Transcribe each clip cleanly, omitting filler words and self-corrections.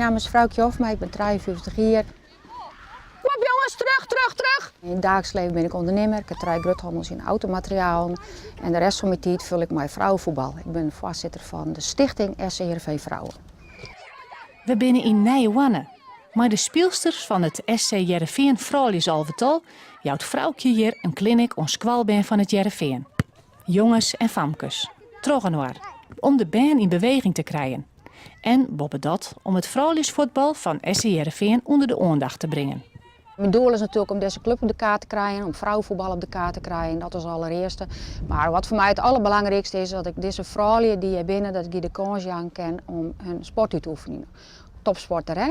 Myn namme is Froukje Hofma, ik bin 53 jier. Kom op jonges, terug, terug, terug! Yn it daaglikse leven bin ik ûndernimmer, ik ha trije gruthannels yn automaterialen en de rest fan myn tiid ful ik mei frouwefuotbal. Ik bin foarsitter fan de stichting SC Heerenveen Vrouwen. We binne yn Nijehoarne. Mei de spylsters fan it SC Hearrenfean frouljusalvetal jout Froukje hjir in clinic oan skoalbern fan it Hearrenfean. Jonges en famkes, trochinoar, om de bern yn beweging te krijen. En boppedat om it frouljusfuotbal fan SC Hearrenfean ûnder de oandacht te bringen. Myn doel is natuerlik om dizze klup op de kaart te krijen, om frouwefuotbal op de kaart te krijen, dat is allerearste. Mar wat foar my it alderbelangrykste is, dat ik dizze froulju dy't hjir binne, dat ik dy de kâns jaan kin om hun sport út te oefenjen. Topsporter, hè?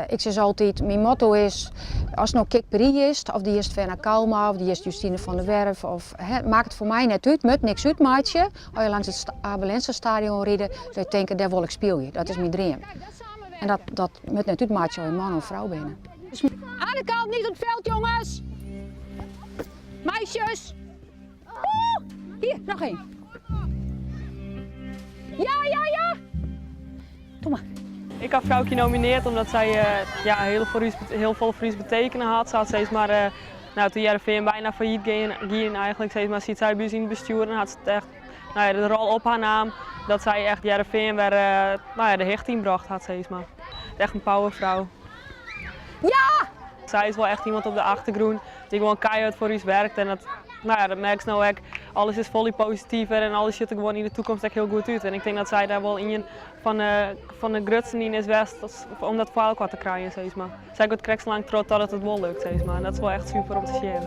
Ik sis altyd, myn motto is, ast no Kik Peri is, of dy is Fenna Kalma, of dy is Justine van der Werf, of, hè, makket foar my net út, moat niks útmeitsje. As je langs it Abe Lenstra stadion ride, dat je tinke, dêr wol ik spylje, dat is myn dream. En dat moat net útmeitsje of je man of frou binne. Oan de kant, niet op het veld jongens! Meisjes! Oeh, hier, noch ien. Ja, ja, ja! Doe mar. Ik ha Froukje nominearre omdat sy ja, hiel foar ús, hiel folle foar ús betekene hat. Se hat sis mar, no, toen Hearrenfean byna fallyt gie, eigentlik sis mar, siet sy by ús yn it bestjoer en hat se echt no ja, de rol op har naam dat sy echt Hearrenfean wer no ja, de hichte yn brocht hat sis mar. Echt in powerfrou. Ja! Sy is wol echt iemand op de achtergrûn dy't gewoan keihard foar ús werkt en dat, no ja, dat merkst no ek. Alles is folle positiver en alles sjocht der gewoan yn de toekomst ek hiel goed út. En ik tink dat sy dêr wol ien fan de grutsten yn is west om dat foar elkoar te krijen, sis mar. Sy giet krekt sa lang troch totdat it wol lukt, sis mar. En dat is wol echt super om te sjen.